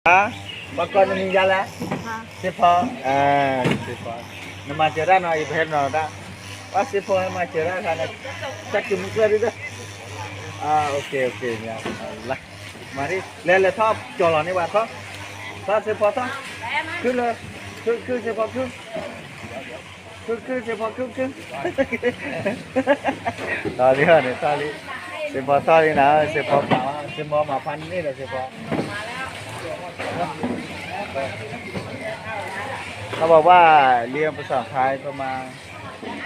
ပှၤကိးနမံၤယၤလဲၣ်, စ့ဖီ, စ့ဖီ, နမၤစၢၤတၢ်နီၤ ယပဟဲနီၤတၢ်, ပှၤစ့ဖီဟဲမၤစၢၤတၢ်ခါန့ၣ်, တၢ်ကမူကျၢၢ်ဒ်, လၢ, လဲၤလဲၤထီၣ်ကၠီၤလီၤန့ၢ်ဘၣ်ထီၣ်, ထီၣ်စ့ဖီထီၣ်, ခုလၢ, ခု, ခုစ့ဖီခု ခုခုစ့ဖီခုခု, ထီၣ်လံန့ၣ် ထီၣ်လံ, စ့ဖီထီၣ်လံနၤ, စ့ဖီမၤ, စ့ဖီမၤဖးန့ၢ်ဒီးစ့ဖီ, เขาบอกว่าเรียนภาษาไทยประมาณ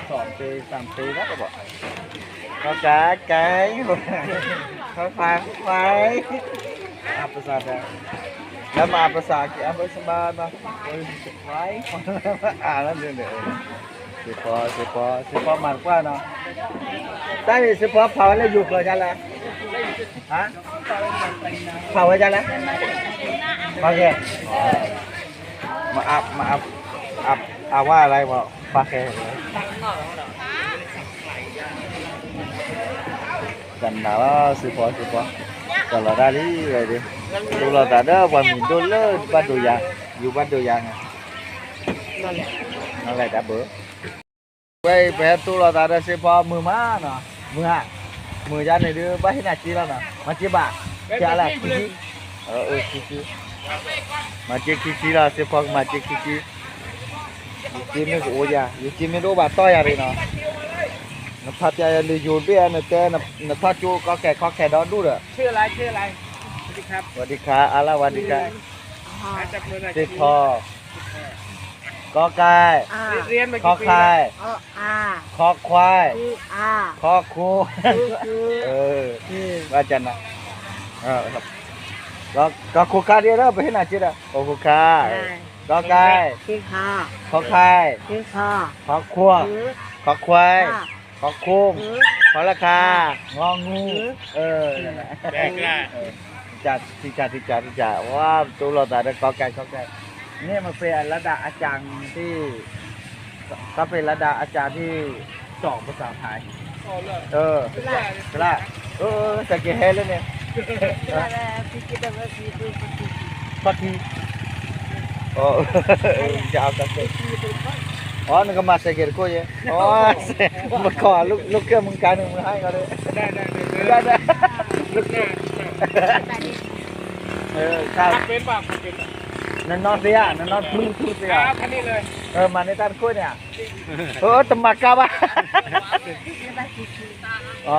สองปีสามปีแล้วก็บอก ก็กายกาย ควายควาย อ่านภาษาไทย แล้วมาอ่านภาษาอังกฤษ อ่านภาษาบ้านมา ควาย อ่านแล้วเนี่ย စ့ဖီ စ့ဖီ စ့ဖီမၤတကွၢ်နီၤ, တၢ်န့ၣ် စ့ဖီဖးဝဲလၢယိၤကျိာ်ဒ်လဲၣ်, ဟါ, ဖးဝဲဒ်လဲၣ်, ဖးကဲ, မအပ် မအပ် အပ် အဝါလၢ ဖးကဲ ကနၤလီၤ စ့ဖီ စ့ဖီ, ကလီၤတၢ်လံဝဲဒၣ်, တူၢ်လိာ်သးဒီးပှၤမံၤဒိၣ်လၢဘၣ်ဒိယၤ, ယူၤဘၣ်ဒိယၤန့ၣ်, နလဲၤတၢ်ဘၣ်, ဝဲအံၤ ပဟဲတူၢ်လိာ်သးဒီးစ့ဖီမုာ်မးနီၤ, မုာ်ဧါ, မုာ်ယါန့ၣ်ဒုး ဘၣ်ဟ့ၣ်နၤစ့လီၤနီၤ, မၤစ့ဘၣ်, ကလၢခံဆံ, ခံဆံ, မၤစ့ခံဆံလီၤ စ့ဖီကမၤစ့ခံဆံ, ယစ့မ့ၢ်ကအိၣ်ယၤ, ယစ့မ့ၢ်တအိၣ်ဘၣ်တီၢ်ယၤရ့ၣ်နီၤ, နဖးပျဲယၤလၢယိၤတဘ့ၣ်ဧါ နတဲ, နထီၣ်ကၠိကီခဲခီခဲဒီဒူၣ်ဒီး, ဝၤဒံခါ အါလၢဝၤဒံခါ, စ့ဖီ, ကီကဲ, ခီခဲ, ခီခွဲ, ခီခိ, ဘၣ်ကနၤ, ကီခိခါဒ်ဒီး ပဟ့ၣ်နၤစ့ဒီး ကီခိခါ, ကီကဲ, ခီခဲ, ခီခိ, ခီခွဲ, ခီခိ, ခီလၢခါ, ငီငူ, ထံကၢ် ထံကၢ် ထံကၢ် ဝါ တူၢ်လိာ်သးဒီးကီကဲ ခီကဲ, นี่มันเป็นระดับอาจารย์ที่ ก็เป็นระดับอาจารย์ที่สอนภาษาไทย เออ กล้า เออ เออ แต่แกแฮะแล้วเนี่ย พักที อ๋อ จะเอากาแฟ อ๋อ นึกว่ามาใส่เกล็ดกล้วย อ๋อ มาขอลูก ลูกเครื่องมึงกาหนึ่งมึงให้เขาเลย ได้ ได้ ได้ ลูกเครื่อง เออ ครับ เป็นเปล่า เป็นเปล่า นั่นนอนเสีย นั่นนอนทุ่งทุ่งเสีย ครับ คันนี้เลย เออ มาในต้านกล้วยเนี่ย เออ ตะหมากกาบะ อ๋อ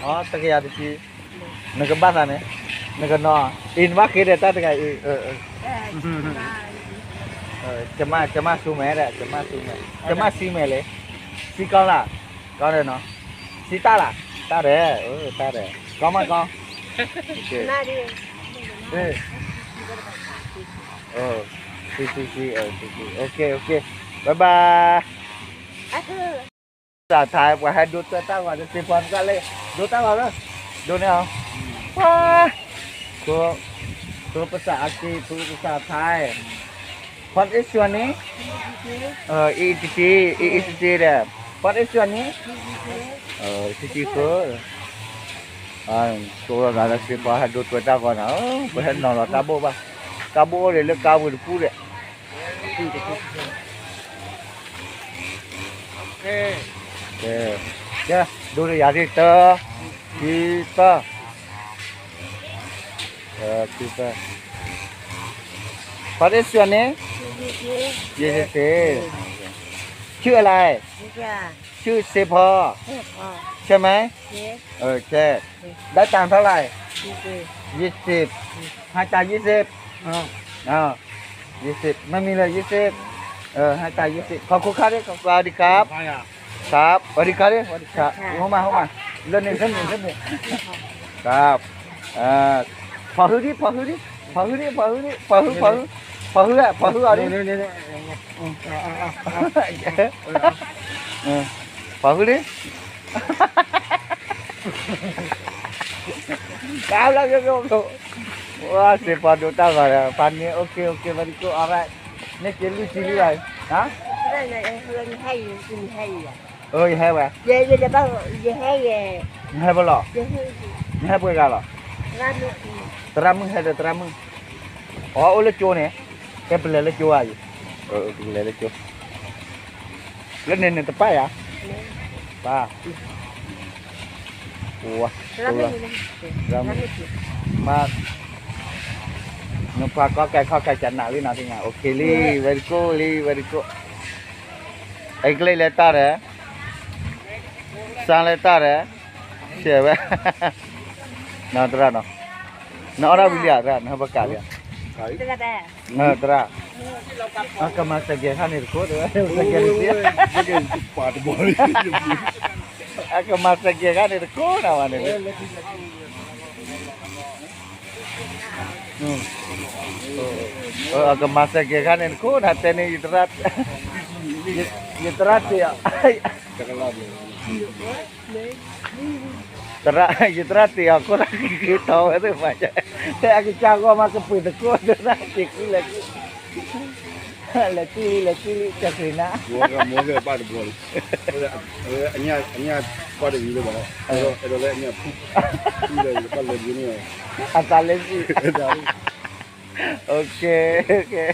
อ๋อ ตะกะยาตะกี နကဘၣ်သးန့ၣ် နကနီၤ အံၤနဘၣ်ဃ့ဒီးတၢ်တဂၤအံၤ ကမၣ် ကမၣ်ဆူမဲာ်ဒီး ကမၣ်ဆူမဲာ် ကမၣ်ဆံမဲာ်လဲၣ် ဆံကီလၢ် ကီဒီးနီၤ ဆံတၢ်လၢ် တၢ်ဒီး တၢ်ဒီး ကီမးကီ ဆံဆံဆံ ဆံဆံ OK OK bye bye ภาษาไทย ပှၤဟဲဒိတွဲတၢ်ဂီၤဒီး စ့ဖီတၢ်လဲၣ် ဒိတၢ်ဂီၤလၢ ဒိန့ၢ်အီၤ ပှၤ ภาษาอังกฤษ ภาษาไทย What is your name? เออ อีอีทีที อีอีทีที เด้อ What is your name? เออ ทีที เออ တိၢ်လီၤသးလၢစ့ဖီဟဲဒိတွဲတၢ်ဂီၤန့ၣ် ပဟဲနီၤလီၤတၢ်ဘိၣ်ဘၣ် တၢ်ဘိၣ်အိၣ်ဒံးလၢကါပူၤတပူၤဒီး ကဲ ကဲ ဒိတယၤဒ်တၢ ခံတၢ ခံတၢ What is your name? ယ့ၣ်စ့ ชื่ออะไร? ชื่อเซพอ ใช่ไหม? โอเค ได้ตังค์เท่าไหร่? ยี่สิบ ให้ตังค์ยี่สิบ อ๋อ ยี่สิบ ไม่มีเลย ยี่สิบ เออ ให้ตังค์ ยี่สิบ ขอบคุณครับ สวัสดีครับ ครับ สวัสดีครับ สวัสดีครับ เข้ามา เข้ามา เรื่องหนึ่ง เรื่องหนึ่ง เรื่องหนึ่ง ครับ เอ่อ พอฮื้อดิ พอฮื้อดิ พอฮื้อดิ พอฮื้อดิ พอฮื้อ พอฮื้อ พอฮื้อ อ่ะ พอฮื้อเอาดิ เออ พอฮื้อดิ เอาแล้ว เดี๋ยว เดี๋ยว เดี๋ยว ว้า เสียปอดูตั้งก่อนนะ พันนี้ โอเค โอเค very good alright นี่กินลูกชิ้นหรือไง ฮะ เออ ให้อยู่ กินให้อยู่ เออ ให้ไว้ เดี๋ยว เดี๋ยว เดี๋ยว ให้ ให้บ่หรอ เดี๋ยว ให้บ่หรอ သရၣ်မုၣ် သရၣ်မုၣ် ဟဲဒီးသရၣ်မုၣ် အီ အိၣ်လၢကၠိန့ၣ်, ကဲပလဲၤလၢကၠိဧါ, ပလဲၤလၢကၠိ, လၢန့ၣ်န့ၣ်တပၢ်ယၤ, ပၢ်, မ့ၢ်, နပှၤကီကဲခီကဲကနၣ်လံနီၤ, အိၣ်ခ့လံ, very good လံ, very good, အကျဲလဲၤတၢ်ဒီး, စၢ်လဲၤတၢ်ဒီး, ဆဲးဝဲ, နီၤသရၣ်နီၤ, နအီၣ်ဒၣ်ဝံၤလံဧါ, သရၣ် နဟဲပကးလံဧါ, သရၣ်, အကမၤစဲးကဲၤခါန့ၣ်တခိၣ်, စဲးကဲၤန့ၣ်, အကမၤစဲးကဲၤခါန့ၣ်တခိၣ်, အကမၤစဲးကဲၤခါန့ၣ်တခိၣ်, နတဲန့ၣ်, ယသရၣ်တ့ၢ်အီၤ သရၣ်, ယသရၣ်တ့ၢ်အီၤခိၣ်တၢ်ဃံဃံထီဝဲသ့ၣ်မး, တဲအကစၢ်ဂီၢ်မးကပှ့ၤသကိးသရၣ်, က့ၤဃုလဲၤ, လဲၤကုၢ်လံ လဲၤကုၢ်လံ ကၢ်ဃ့နၤ, အညၣ်ကွၢ်တဝံၤလၢၤဘၣ်, အဲၣ်ဒိးလၢအညၣ်ဖူ, ဖူဒီးယကဘၣ်လဲၤဘျုးန့ၢ်အီၤ, အသးလဲၤကုၢ်, အိၣ်ခ့, အိၣ်ခ့